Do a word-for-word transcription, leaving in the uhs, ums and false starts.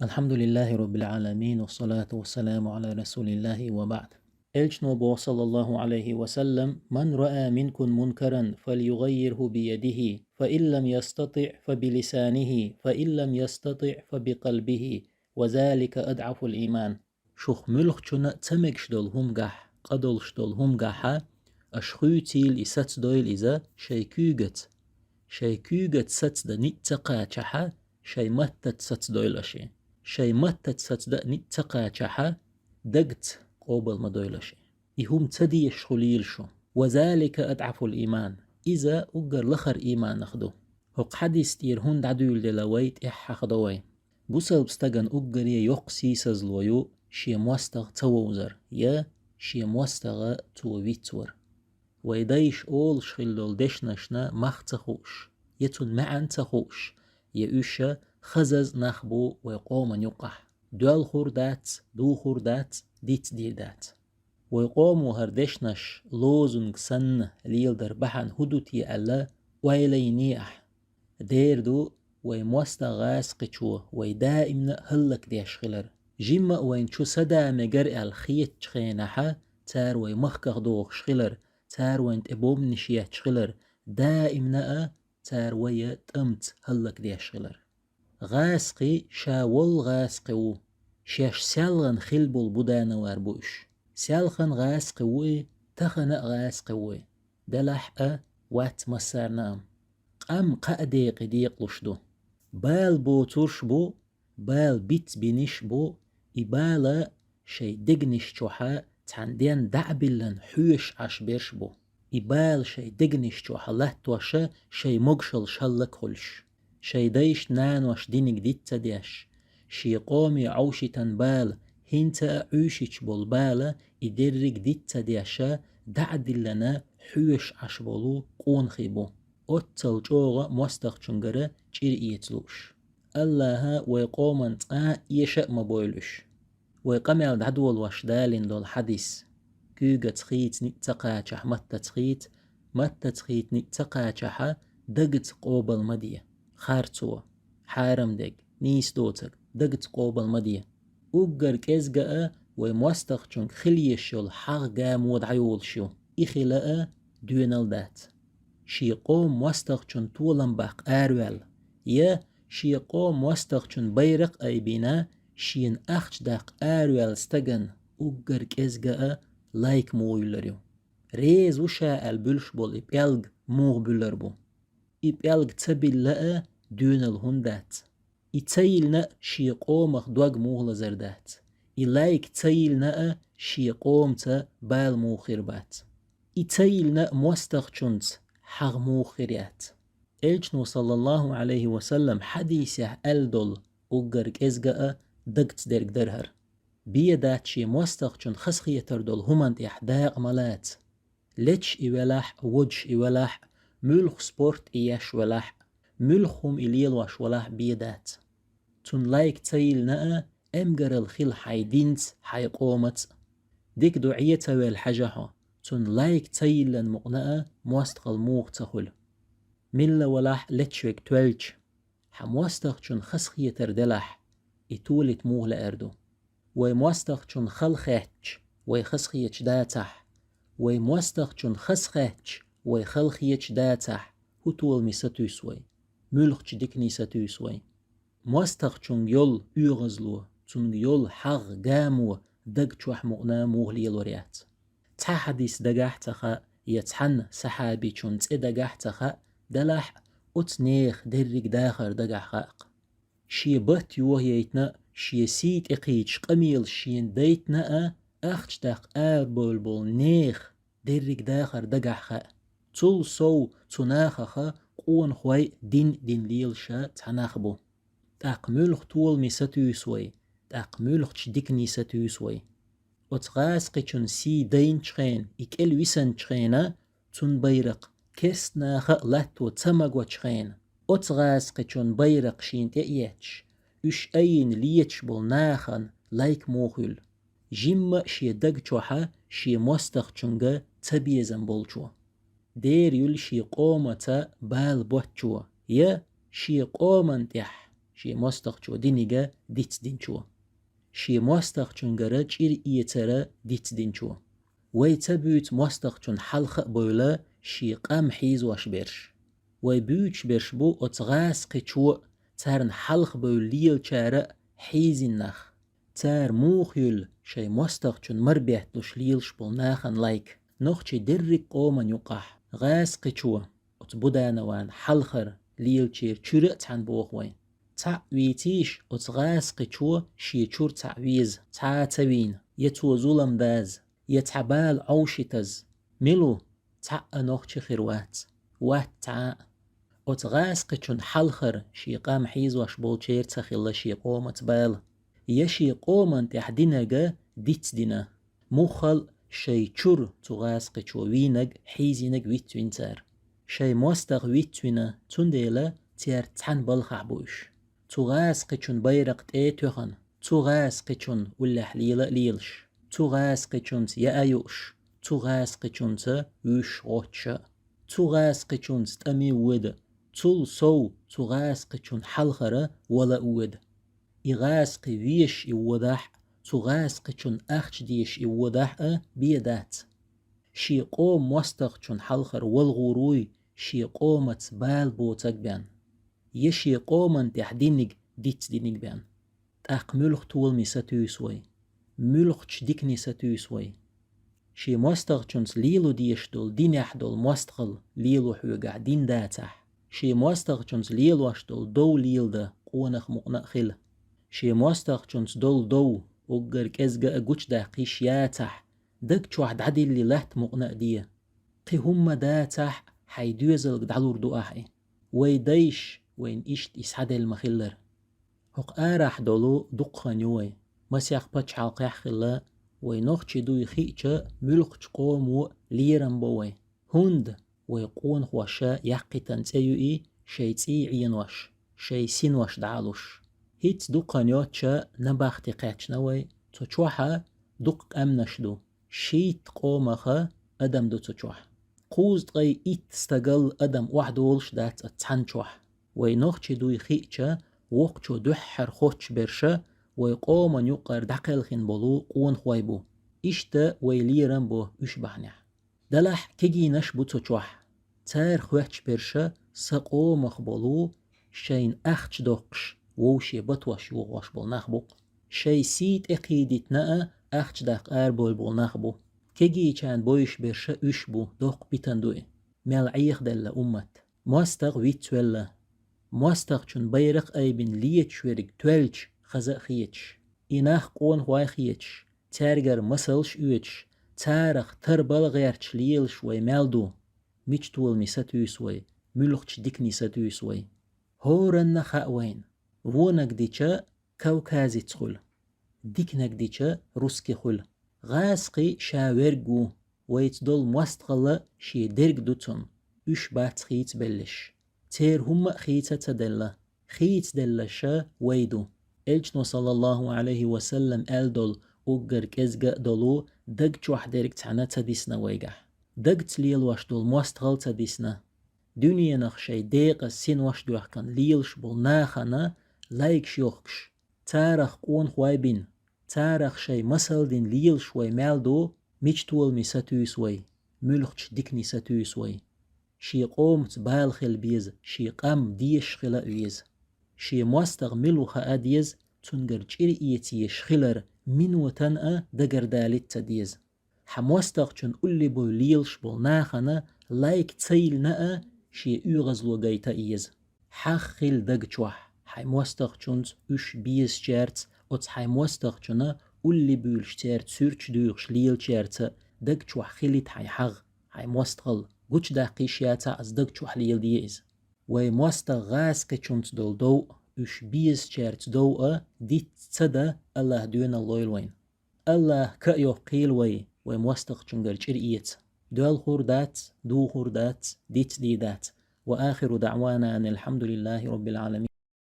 الحمد لله رب العالمين، والصلاة والسلام على رسول الله، وبعد. Элчано боху, саллаллаху алейхи ва саллам: «من رأى منكم منكرا فليغيره بيده، فإن لم يستطع فبلسانه، فإن لم يستطع فبقلبه، وذلك أضعف الإيمان». Шух муьлххачунна ца мегаш долу хӀумагахь, къа долуш долу хӀумагахьа, аша хуьйцийла и, сацадойла иза шайн куьйгаца. Шайн куьйгаца сацадан ницкъ ца кхачахьа, шайн маттаца сацадойла аша и. Шайн маттаца сацадан ницкъ ца кхачахьа, дагца къобал ма дойла аша и. И хӀума ца дезаш хуьлийла шу. «وذلك أضعف الإيمان». Иза уггар лахара ийманах ду. ХӀокху хьадис тӀера хӀунда дӀадуьйладелла вай, тӀаьхьа хьахадо вай. Бусалба стагана уггаре йоккха сийсазло ю шен мостагӀа ца вовзар я шен мостагӀа цо вицвар. Вай дайша олуш хилла долу дешнашна мах ца хууш, я цунна маьӀна ца хууш, я уьш хазаза нах бу вай къоман юкъахь. Доьлхур дац, духур дац, дицдийр дац. Вай къомо хӀара дешнаш лозунг санна леладар бахьана хӀун ду те аьлла, ойла йиний ахь. Дера ду вай мостагӀа гӀазкхичо вай даимна а хӀаллакдеш хилар. Жимма а вайна чу са да мегар аьлла хетачу хенахьа, цара вай махках дохуш хилар, цара вайна тӀе бомбанаш етташ хилар, даимна а цара вай тӀамца хӀаллакдеш хилар. ГӀазкхи ша волу гӀазкхи ву, шаьш селхана хилла болу буданавар бу уьш. Селхана гӀазкхи ву и, тахана а гӀазкхи ву и. Делахь а вац массарна а. Къам кхаа декъе декъалуш ду. Бала боцурш а бу, бала бицбинарш а бу, и бала шайн дегнаш чохьа цхьана денна дӀа а биллина хьоьшуш Ӏаш берш а бу. И бала шайн дегнаш чохьа латтоша шайн могушаллаш хӀаллакхуьлуш. Шайн дайшна-наношна диниг диц ца деш, шен къоме Ӏовшийтина бала, хӀинца а Ӏуьйшича болу бала, и дерриг диц ца деша, дӀа а диллина хьоьшуш Ӏаш болу къонахий бу. Оццал чӀогӀа мостагӀчуьнгара чӀир эца лууш. АллахӀа вай къоман цкъа а эша а ма бойла уьш. Вай къамел дӀадолош далийна долу хьадис. Куьйгаца хийца ницкъ ца кхачахь, маттаца хийца, маттаца хийца ницкъ ца кхачахьа, дагца къобал ма де. Харцо, хьарам дерг, нийса доцург дагца къобал ма де. Уггар кӀезга а вай мостагӀчуьнга хила езаш йолу хьагӀ, гамо дӀайолуш ю. И хила а доьналла дац. Шен къоман мостагӀчун толам баккха араваьлла, я шен къоман мостагӀчун байракх айбина, шена ахча даккха араваьлла стагана уггар кӀезга а лайк муха юьллур ю. Реза ву ша аьлла буьлуш болу и пӀелг муха буьллур бу. И пӀелг ца билла а доьналла хӀунда дац? И ца йиллина а шен къомах дог муха лазар дац? И лайк ца йиллина а шен къомаца бала муха хир бац? И ца йиллина а мостагӀчунца хьагӀ муха хир яц? Элчано, саллаллаху алейхи ва саллам, хьадисехь аьлла долу уггар кӀезга а дагца дерг дара хӀара. Бен дац шен мостагӀчун хазахетар долу хӀуманна тӀехь дакъа ма лаца. Леташ и велахь а, водуш и велахь а, муьлхха спорт и еш велахь а, муьлхха хӀума и лелош велахь а бен дац. Цунна лайк ца йиллина а, эмгаралла хила хьайн динца, хьайн къомаца а. Дика ду, Ӏе ца велла хьажа хьо, цунна лайк ца йиллина мукъана а мостагӀалла муха ца хуьлу. Милла велахь а леташ верг тоьлча, хьан мостагӀчун хазахетар делахь, и толийта муха лаьар ду? Вай мостагӀчун хала хетча, вай хазахеташ дацахь, вай мостагӀчун хазахетча, вай хала хеташ дацахь, хӀун толаме сатуьйсу вай? Муьлххачу дикане сатуьйсу вай? МостагӀчуьнга йолу оьгӀазло, цуьнга йолу хьагӀ, гамо даг чохь мукъана муха лелор яц? Цхьа хьадис дагахь а ца хаьа, я цхьанна сахьабичун цӀе дагахь а ца хаьа, делахь а оцу нехан дерриг дахар дагахь хаьа-кх. Шен бат йохаейтина а, шен сий тӀекхийдаш къамелаш шена дайтина а, ахча даккха арабевлла болу нехан дерриг дахар дагахь хаьа. Цул сов цу нахаха къонахой дин а дина лелаш цхьа нах бу. ТӀаккха муьлха толаме сатуьйсу вай, тӀаккха муьлххачу дикане сатуьйсу вай? Оцу гӀазкхичун сий дайначу хенна, и кӀел висанчу хенна, цунна байракх керста наха а латто ца магочу хенна, оцу гӀазкхичун байракх шена тӀе а етташ, уьш айина леташ болу нахана лайк муха хуьлу? Жимма а шен даг чохьа шен мостагӀчуьнга цабезам болчо. Дера юьллу шен къомаца бала боцчо, я шен къоманна тӀехь шен мостагӀчо диниг дицдинчо. Шен мостагӀчунгара чӀир эцар дицдинчо. Вай ца буьйцу мостагӀчун хьалха а бевлла, шен къам хьийзош берш. Вай буьйцуш берш бу оцу гӀазкхичо а, царна хьалха бевлла лелачара а хьийзина нах. Цара муха юьллу шайн мостагӀчун мара бетталуш лелаш болу нахана лайк? Нохчий дерриг къоман юкъахь гӀазкхичо, оцу Буданован хьалхара лелачеран чуьра а цхьаьна боху вайн. Цхьаъ вийцийша оцу гӀазкхичо шен чуьра цхьаъ веза, цхьа а ца вийна, я цо зулам даза, я цхьа бала Ӏовшийтаза. Мила ву? Цхьаъ а нохчи хир вац. Вац цхьа а. Оцу гӀазкхичун хьалхара шен къам хьийзош болчеран ца хилла шен къомаца бала. Я шен къоман тӀехь динарг дицдина. Муххал а шайн чуьра цу гӀазкхичо вийнарг, хьийзийнарг вицвина цара. Шайн мостагӀа вицвина, цундела цаьрца цхьаьна балхахь бу уьш. Цу гӀазкхичун байракх тӀе а тоьхна, цу гӀазкхичун уллехь лела а лелаш, цу гӀазкхичунца яа а юуш, цу гӀазкхичунца вуьйш гӀотташ а. Цу гӀазкхичунца тӀаме а вода, цул сов цу гӀазкхичун хьалхара вала а вода. И гӀазкхи везаш и водахь а, цу гӀазкхичунна ахча дезаш и водахь а бен дац. Шен къоман мостагӀчун хьалхара вала гӀур вуй шен къомаца бала боцург бен, я шен къоман тӀехь диниг дицдиниг бен. ТӀаккха муьлха толаме сатуьйсу вай? Муьлххачу дикане сатуьйсу вай? Шен мостагӀчунца лело дезаш долу динехь долу мостагӀалла лело хьоьгахь дин дацахь, шен мостагӀчунца лелош долу дов леладан къонах мукъана а хила. Шен мостагӀчунца долу дов уггар кӀезга а гучудаккха йиш яцахь, даг чохь дӀадиллина латта мукъана а де. Кхин хӀумма дацахь а, хьайн доьзалга дӀалур ду ахь и. Вай дайша вайна иштта и схьаделла ма-хиллара. ХӀокху арахь долу дукха хан ю вай. Масех пачхьалкхехь а хилла, вай нохчий дуй хиъча, муьлххачу къомо лерам бо вай. ХӀунда вай къонахоша яьккхийтина цӀе ю и, шайн цӀий Ӏенош, шайн синош дӀа а луш. ХӀинца дукха хан йоццуш набахти кхаьчна вай, цу чохь дукха къаьмнаш ду. Шийтта къомах адам ду цу чохь. Кхузткъе итт стагал адам охьадолуш дац оцу цхьана чохь. Вай нохчий дуй хиъча, воккхачо дуьххьара хоттуш берш вай къоман юккъара дӀакхелхина болу къонахой бу. Иштта вай лерам бо уьш бахьанехь. Делахь кегийнаш бу цу чохь. Цара хоьттуш берш сан къомах болу, шайна ахча доккхуш, вовше батош йохош болу нах бу-кх. Шайн сий тӀекхийдитина а, ахча даккха арабевлла болу нах бу. Кегийчарна бовзуш берш уьш бу, доккха питана ду и. Мел Ӏехаделла уммат. МостагӀа вицвелла. МостагӀчун байракх айбина леташ верг тоьлча хаза а хеташ, и нах къонахой хеташ, цаьргара масалш оьцуш, царах тарбала гӀерташ лелаш вай мел ду? Мича толаме сатуьйсу вай, муьлххачу дикане сатуьйсу вай? ХӀоранна хаьа вайна: вонаг дича кавказец хуьлу, диканаг дича русский хуьлу. ГӀазкхи ша верг ву, вайца долу мостагӀалла шен дерг ду цунна, уьш бац хийцабеллаш. Церан хӀумма а хийца ца делла, хийцаделлаш вай ду. Элчано, саллаллаху Ӏалайхи ва саллам, аьлла долу уггар кӀезга а долу даг чохь дерг цхьаьна ца дисна вайгахь. Дагца лелош долу мостагӀалла ца дисна. Дуьненах шайн декъаза синош доьхкина лелаш болу нахана лайкаш йохкуш, царах къонахой бина, царах шайн масал дина лелаш вай мел ду? Мича толаме сатуьйсу вай, муьлххачу дикане сатуьйсу вай? Шен къомаца бала хила беза, шен къам дезаш хила а веза. Шен мостагӀа мила ву хаа деза, цуьнгара чӀир эца езаш хилар минотана а дагардалийта ца деза. Хьан мостагӀчун улле бой лелаш болу нахана лайк ца йиллина а, шен оьгӀазло гайта а еза. ХьагӀ хила даг чохь, хьайн мостагӀчунца, уьш безачаьрца, оцу хьайн мостагӀчунна улле буьйлуш церан суьрташ дуьйхуш лелачаьрца даг чохь хилийта хьайн хьагӀ, хьайн мостагӀалла. Гучудаккха йиш яцахь а, аса даг чохь леладе иза. Вай мостагӀа гӀазкхичунца долу дов а, уьш безачаьрца дов а диц ца дан АллахӀа доьналла лойла вайна. АллахӀа ка а йоккхийла вай, вай мостагӀчуьнгара чӀир эца. Доьлхур дац, духур дац, дицдийр дац. Ва ахиру даӀвана анил хьамдулиллахӀи роббил Ӏаламин.